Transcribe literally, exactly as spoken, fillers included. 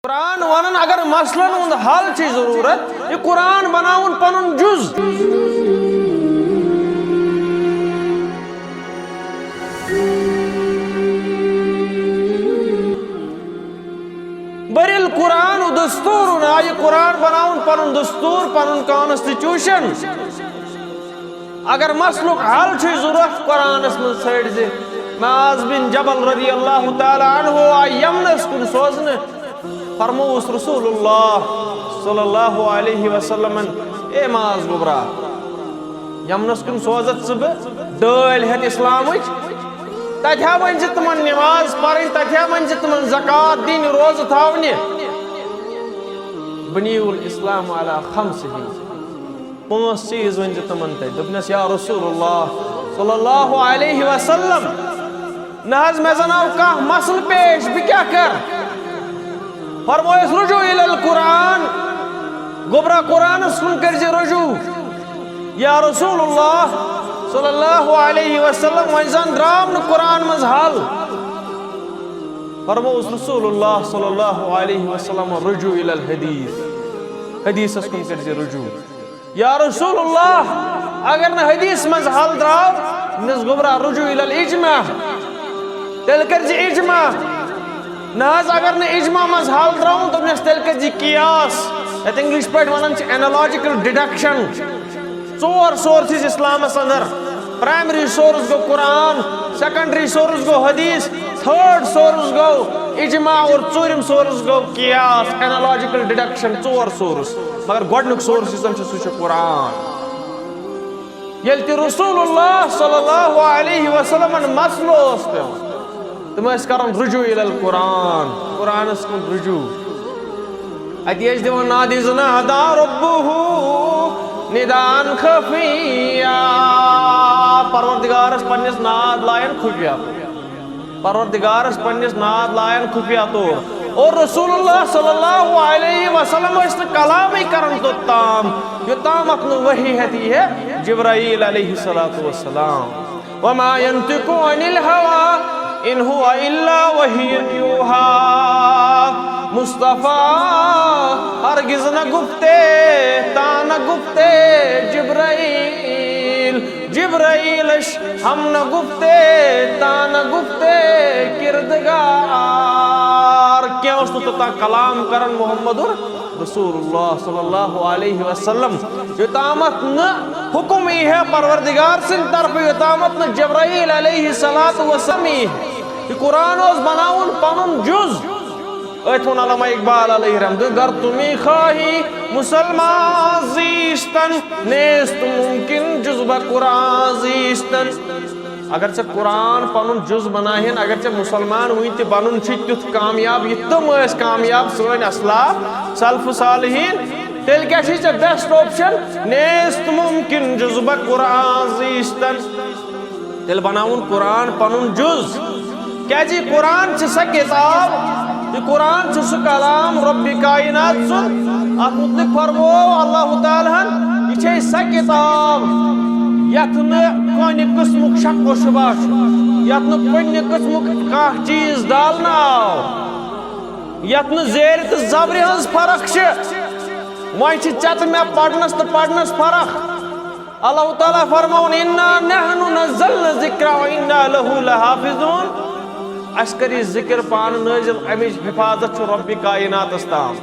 قرآن ونان اگر مسلن ہُنٛد حل چھِ ضروٗرت، یہِ قرآن بناوُن پنُن جُز۔ بر القرآن دستور، آ، یہِ قرآن بناوُن پنُن دستور، پنُن constitution۔ اگر مسلُک حل چھُے ضروٗرت، قرآنس منٛز ژھٲنٛڈ زِ۔ معاذ بن جبل رضی اللہ تعالیٰ عنہ آے یمنس کُن سوزنہٕ۔ فرمووُس رسول اللہ صلی اللہ علیہ وسلمن، "اے معاذ گوٚبرا، یمنس کُن سوزتھ ژٕ بہٕ ڈٲلۍ ہٮ۪تھ اسلامٕچ؟ تتہِ ہا ؤنۍ زِ تِمن نماز پرٕنۍ، تتہِ ہا ؤنۍ زِ تِمن زکوٰۃ دِنۍ، روزٕ تھاونہِ۔ بنی الاسلام علی خمسہ۔" پانٛژھ چیٖز ؤنۍ زِ تِمن تتہِ۔ دوٚپنس، "یا رسول اللہ صلی اللہ علیہ وسلم، نہ حظ، مےٚ زن آو کانٛہہ مسلہٕ پیش، بہٕ کیٛاہ کرٕ؟" فرمووُس، "رجوع الی القرآن، گوٚبرا قرآنس کُن کٔرۍ زِ رجوع۔ یا رسول اللہ صلی اللہ علیہ وسلم، وۄنۍ زن درٛاو نہٕ قرآن منٛز حل۔" فرمووُس رسول اللہ صلی اللہ علیہ وسلم، "رجوع الی الحدیث، حدیثس کُن کٔرۍ زِ رجوع۔" یا رسول اللہ، اگر نہٕ حدیث منٛز حل درٛاو، دوٚپنس، "گوٚبرا، رجوع الی الاجماع، تیٚلہِ کٔرۍ زِ اجماع۔" نہ حظ، اگر نہٕ اجماع منٛز حل درٛاو، دوٚپنس، "تیٚلہِ کٔرۍ زِ قیاس۔" یتھ انگلش پٲٹھۍ ونان چھِ analogical deduction۔ ژور sources اسلامس اندر، primary source گوٚو قرآن، secondary source گوٚو حدیث، third source گوٚو اجماع اور ژوٗرِم source گوٚو قیاس، analogical deduction، ژور source۔ مگر گۄڈٕنیُک source یُس زن چھُ، سُہ چھُ قرآن۔ ییٚلہِ تہِ رسول اللہ صلی اللہ علیہ وسلمن مسلہٕ اوس پٮ۪وان، تِم ٲسۍ کران رجوع الی القرآن، قرآنس کُن رجوع۔ اتی ٲسۍ دِوان نعت، "اذ نادی ربہ نداء خفیا"، پروردگارس پننِس ناد لایان خفیہ۔ پروردگارس پننِس ناد لایان خفیہ طور۔ اور رسول اللہ صلی اللہ علیہ وسلم ٲسۍ نہٕ کلامٕے کران توٚتام، یوٚتامتھ نہٕ وحی ہٮ۪تھ یی ہے جبرائیل علیہ الصلوۃ والسلام۔ وما ينطق عن الهوى ان هو الا وحی یوحی۔ مصطفیٰ ہرگز نہ گفتے تا نہ گفتے جبرائیل، جبرائیلش ہم نہ گفتے تا نہ گفتے کردگار۔ کینٛہہ اوس نہٕ توٚتام کلام کران محمد رسول اللہ صلی اللہ علیہ وسلم، یوٚتامتھ نہٕ حکم یی ہے پروردگار سٕنٛدِ طرفہٕ، یوٚتامتھ نہٕ جبرائیل علیہ الصلوۃ والسلام یی ہے۔ یہِ قرآن اوس بناوُن پنُن جُز۔ أتھۍ ووٚن علامہ اقبال علیہ رحمت، "گر تُمی خواہی مسلمان زیستن، نیست ممکن جز بہ قرآن زیستن۔" اگر ژےٚ قرآن پنُن جُز بناوہن، اگر ژےٚ مسلمان وُنہِ تہِ بنُن چھُے تیُتھ کامیاب، یہِ تِم ٲسۍ کامیاب، سٲنۍ اسلاف، سلف صالحین، تیٚلہِ کیٛاہ چھُے ژےٚ best option؟ "نیست ممکن جز بہ قرآن زیستن۔" تیٚلہِ بناوُن قرآن پنُن جُز۔ کیٛازِ یہِ قرآن چھِ سۄ کِتاب، یہِ قرآن چھُ سُہ کلام رۄبِ کائنات سُنٛد۔ اَتھ مُتعلِق فرموو اللہ تعالیٰ ہن، یہِ چھے سۄ کِتاب یَتھ نہٕ کُنہِ قٕسمُک شک و شبہ چھُ، یَتھ نہٕ کُنہِ قٕسمُک کانٛہہ چیٖز ڈالنہٕ آو، یَتھ نہٕ زیرِ تہٕ زبرِ ہٕنٛز فرق چھِ۔ وۄنۍ چھِ ژےٚ تہٕ مےٚ پرنَس تہٕ پرنَس فرق۔ اللہ تعالیٰ فرماوُن، "انا نحن نزلنا الذکر و انا لہ لحافظون"۔ اَسہِ کٔر یہِ ذکر پانہٕ نٲزِل، اَمِچ حفاظت چھُ رۄبِ کائناتَس تام۔